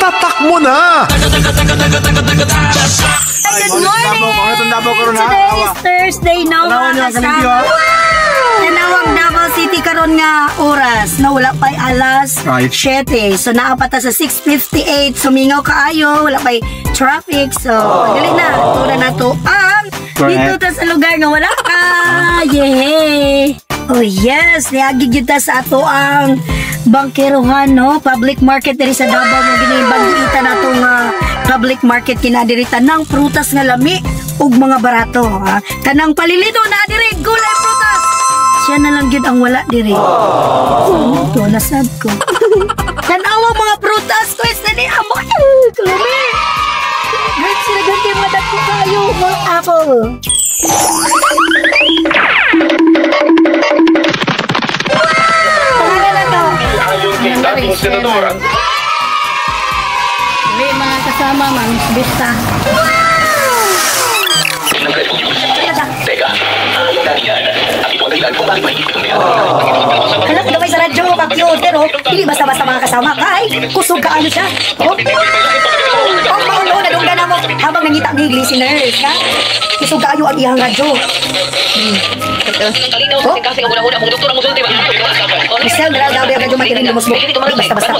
Itatak mo na! Good morning! Today is Thursday now, mga kasama. Tanawang Davao City karon nga oras na wala pa'y alas 7. So naa pa ta sa 6:58. Sumingaw kaayo, wala pa'y traffic. So dali na, tura na to ang dito ta sa lugar nga wala ka. Yehey! Oh yes, niagi gyud ta sa ato ang bangkerohan, no? Public market diri sa Davao mo gini bagita nato nga public market kina diri tanang prutas nga lami ug mga barato, ha? Kanang palilito na diri gulay, prutas. Siya na lang gyud ang wala diri. Oh, ito nasad ko. Tanawa mga prutas ko is ni amo. Ay, kalami. Grapes sila ganti mga dako kayo, mga apple. Pangalan na to. Ayon kay dating senador at May mga kasama, Ma'am Vista. Ng credit use. Teka, dati yan. At ito ang dahilan kung bakit mahigit itong Hala, gamay sa radyo, ka-cute, pero dili basta-basta mga kasama kay kusog kaano siya. Oh, oh mauno, nadunggan na mo habang nangita ni listeners, ha? Kusog kaayo ang iyang radyo. Oh? Michelle, dala daw yung radyo makinig mo. Dili basta-basta.